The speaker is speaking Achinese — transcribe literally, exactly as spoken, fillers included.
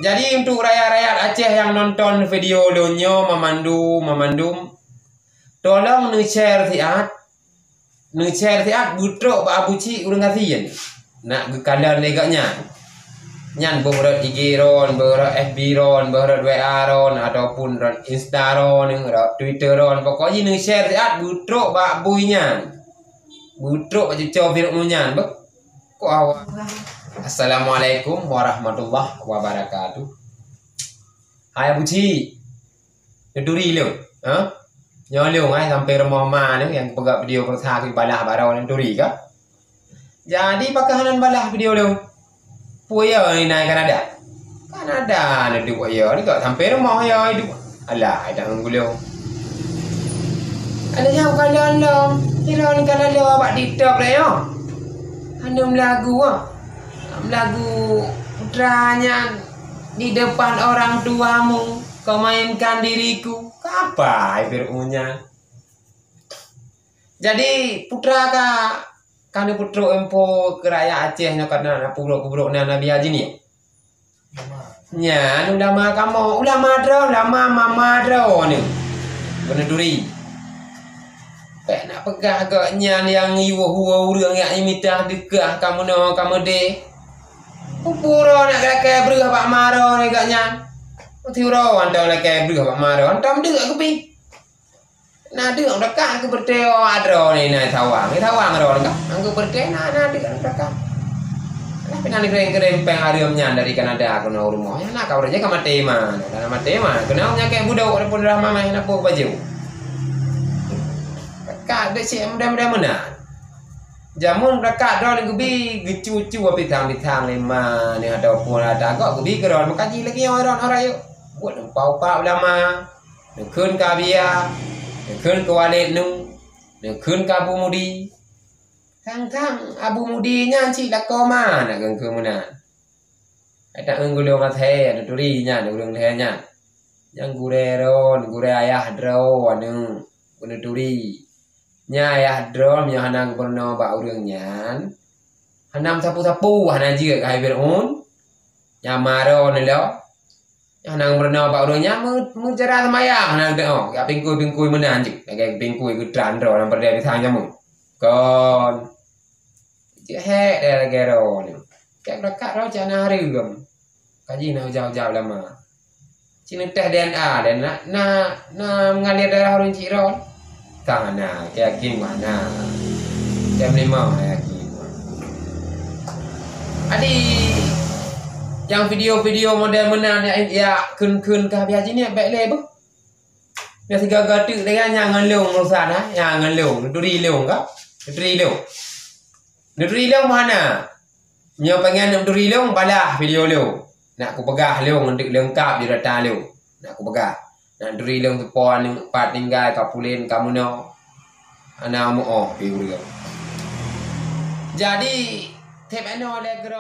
Jadi, untuk rakyat-rakyat Aceh nyang nonton video lôn nyoe, mamandum, mamandum, tolong neu-share siat, neu-share siat beutrok bak Abu Chik ureuëng gasien. Nak geukalon lé gobnyan. Nyan boh rot I G ron, boh rot F B ron, boh rot W A ron, ataupun rot Insta ron, rot Twitter ron. Pokok jih neu-share siat beutrok bak bui nyan. Beutrok bak cuco virus nyan, beuh. Kok awak. Assalamualaikum warahmatullahi wabarakatuh. Hai Abu Chik. Neuturi lôn, ha? Nyoe lôn, hai, sampai rumoh ma nyoe nyang peugah video peureusa keu balah baroe neuturi ka? Jadi pakon hana balah video lôn? Peue yo ni na i Kanada? Kanada neuduek yo, ni kok sampai rumoh yo iduek. Alah, dak ngon gulong. Ada nyang bukan dalam, kira ni kan ada bak TikTok lé yo. Hana meulagu ah. Meulagu putra nyan di depan orang tuamu, kau mainkan diriku. Kapai Fir'aun nyan? Jadi putra ka, ka neupeutrok info keu rakyat Aceh nyoe ka na, na peubrok-peubrok na Nabi Haji ni. Nyan ulama kamoe, ulama droe, ulama mama droe ni. Beunuturi. Pek nak peugah gobnyan nyang yueh-yueh ureuëng nyang imita deukah kamoe noe kamoe deh. Peue uroe nak lakée breueh bak ma droe ni gobnyan. Siuroe hantom lakée breueh bak ma droe, hantom deuk geubi. Na deuk deukah keu beureuté droe ni na sawang. Ni sawang droe ni ka. Angku beureuté na, na deuk deukah. Lah pih na neugeuréng-geuréng péng hareuem nyan dari Kanada keunoe rumoh. Nyan na ka beureuté ka maté ma. Ka maté ma. Keunoe nyakét budok ataupun darah mamah na peue baju. Ka deuek siek muda-muda meunan. Jameun rakat droe geubi geucu-cu pisang-pisang lé ma ni ataupun ata gok geubi keu droe meukaji lagée nyoe droe orang yuk. Buet upa-upa ulama, neukheun keu Abiya, neukheun keu Waled nu, neukheun keu Abu Mudi. Tang-tang Abu Mudi nyan cit lakoe ma na geungkeue meunan. Ai ta eung gulong asai neuturi nyan ureuëng lhée nyan. Nyang gurée ron, gurée ayah droe aneuk, beunuturi. Nya ayah droe meunyoe hana geupeurunoe bak ureuëng nyan, hana meusapeue-sapeue hana jeuet keuhai Fir'aun, nyang maroe neulok, nyang hana geupeurunoe bak ureuëng nyan meu-, meucara seumayang hana geuteuoh, jak pingkui-pingkui meunan jeuet, lagée pingkui geutran droe lam peureudée pisang jameun. Kon. Jeuet hék deh lagée droe nyoe. Kek beurakat droe cit hana hareuem. Kaji na uja-uja ulama. Ci neuteh D N A deh na, na, na mengalir darah ureuëng cit droe. Ka na, keu yakin mah na. Keu meunimong na yakin mah. Adi, nyang video-video model meunan ya, ya kheun-kheun ka biasa ni bek lé beuh. Nyang sigaga teuk dengan nyang ngon lôn urusan, ha? Nyang ngon lôn, neuturi lôn ka? Neuturi lôn. Neuturi lôn meuhana. Nyoe pengen neuturi lôn, balah video lôn. Nak kupeugah lôn ngon teuk leungkap di data lôn. Nak kupeugah. Nak neuturi lôn tupo aneuk pat tinggai ka pulen ka meunoe. Hana meuoh pi ureuëng. Jadi, teb eno lé keudroe.